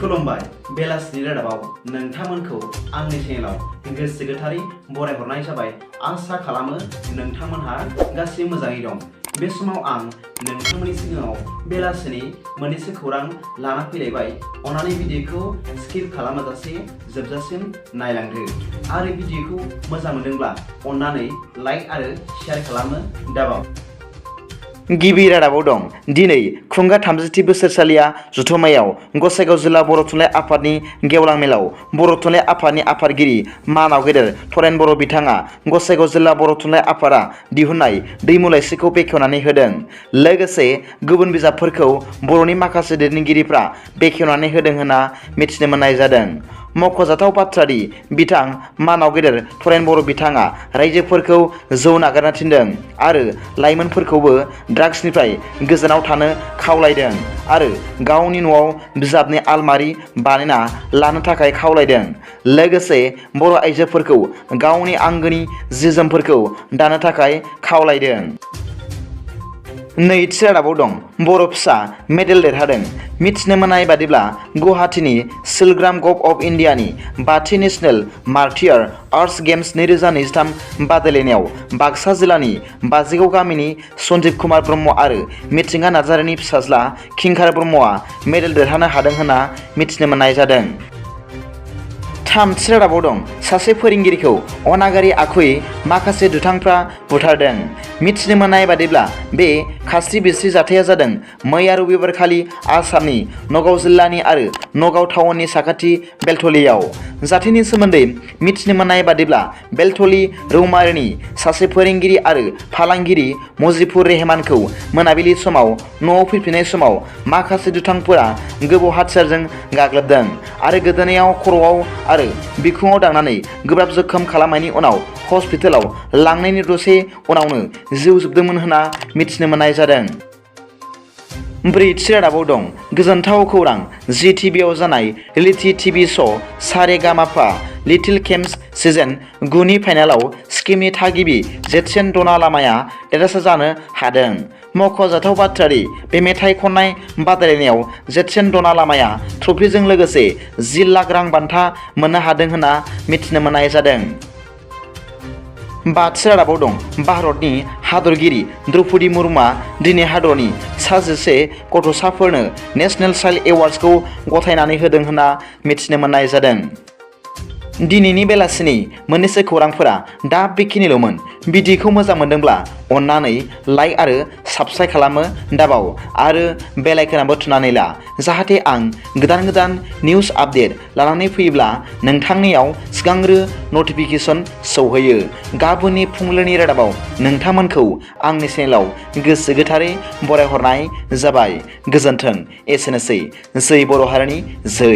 खुलुमबाय बेलासिनि रादाबाव नोंथांमोनखौ आंनि चेनेलाव गोसो गोथारै बरायहरनाय जाबाय। आसा खालामो नोंथांमोनहा गासैबो मोजाङै दं। बे समाव आं नोंथांमोननि सिगाङाव बेलासिनि मोननैसो खौरां लाना फैलायबाय। अन्नानै भिडिअखौ स्किप खालामाजासे जोबजासिम नायलांदो आरो भिडिअखौ मोजां मोनदोंब्ला अन्नानै लाइक आरो शेयार खालामनो दाबाव। गिबि रादाबाव दं। दिनै खुंगा 30थि बोसोरसालिया जथुम्मायाव गसाइगाव जिल्ला बर' थुनलाइ आफादनि गेवलां मेलाव बर' थुनलाइ आफादनि आफादगिरि मानाव गेदेर थरेन बर' बिथाङा गसाइगाव जिल्ला बर' थुनलाइ आफादा दिहुननाय दैमु लाइसिखौ बेखेवनानै होदों। लोगोसे गुबुन बिजाबफोरखौ बर'नि माखासे दैदेनगिरिफ्रा बेखेवनानै होदों होनना मिथिनो मोननाय जादों। मख'जाथाव बाथ्रादि बिथां मानाव गेदेर थरेन बर' बिथाङा रायजोफोरखौ जौ नागारनो थिनदों आरो लाइमोनफोरखौबो ड्राग्सनिफ्राय गोजानाव थानो खावलायदों आरो गावनि न'आव बिजाबनि आलमारि बानायना लानो थाखाय खावलायदों। लोगोसे बर' आइजोफोरखौ गावनि आंगोनि जि-जोमफोरखौ दानो थाखाय खावलायदों। नैथि रादाबाव दं। बर' फिसा मेडेल देरहादों। मिथिनो मोननाय बादिब्ला गुवाहाटीनि सिलग्राम गभ अफ इन्डियानि 5थि नेशनेल मार्टियार आर्ट्स गेम्स 2023 बादायलायनायाव बाक्सा जिल्लानि बाजिगाव गामिनि सन्दिप कुमार ब्रह्म आरो मिथिंगा नार्जारीनि फिसाज्ला किंकार ब्रह्मआ मेडेल देरहानो हादों होनना मिथिनो मोननाय जादों। थामथि रादाबाव दं। सासे फोरोंगिरिखौ अनागारि आखुयै माखासे दुथांफ्रा बुथारदों। मिथिनो मोननाय बादिब्ला बे खास्रि बिस्रि जाथाया जादों मैया रबिबारखालि आसामनि नगाव जिल्लानि आरो नगाव टाउननि साखाथि बेलथलियाव। जाथायनि सोमोन्दै मिथिनो मोननाय बादिब्ला बेलथलि रौमारिनि सासे फोरोंगिरि आरो फालांगिरि मुजिबुर रेहमानखौ मोनाबिलि समाव न'आव फैफिननाय समाव माखासे दुथांफोरा गोबौ हाथियारजों गाग्लोबदों आरो गोदोनायाव, खर'आव आरो बिखुङाव दांनानै गोब्राब जोखोम खालामनायनि उनाव हस्पिटालाव लांनायनि दसे उनावनो जिउ जोबदोंमोन होनना मिथिनो मोननाय जादों। ब्रैथि रादाबाव दं। गोजोनथाव खौरां। जी टिभिआव जानाय रियेलिटी टिभि श' सारे गा मा पा लिटिल केम्प्स सिजन 9 नि फाइनालाव सिक्किमनि थागिबि जेटसेन डना लामाया देरहासार जानो हादों। मख'जाथाव बाथ्रादि बे मेथाइ खननाय बादायलायनायाव जेटसेन डना लामाया ट्रफिजों लोगोसे 10 लाख रां बान्था मोननो हादों होनना मिथिनो मोननाय जादों। बाथि रादाबाव दं। भारतनि हादरगिरि द्रौपदी मुर्मुआ दिनै हादरनि 11 गथ'साफोरनो नेशनेल चाइल्ड एवार्ड्सखौ गथायनानै होदों होनना मिथिनो मोननाय जादों। दिनैनि बेलासिनि मोननैसो खौरांफोरा दा बेखिनिल'मोन। भिडिअखौ मोजां मोनदोंब्ला अन्नानै लाइक आरो साबस्क्राइब खालामनो दाबाव आरो बेल आइकनआबो थुनानै ला, जाहाथे आं गोदान निउस आपडेट लानानै फैयोब्ला नोंथांनियाव सिगांग्रो नटिफिकेसन सौहैयो। गाबोननि फुंबिलिनि रादाबाव नोंथांमोनखौ आंनि चेनेलाव गोसो गोथारै बरायहरनाय जाबाय। गोजोन्थों। एसेनोसै। जै बर' हारिनि जै।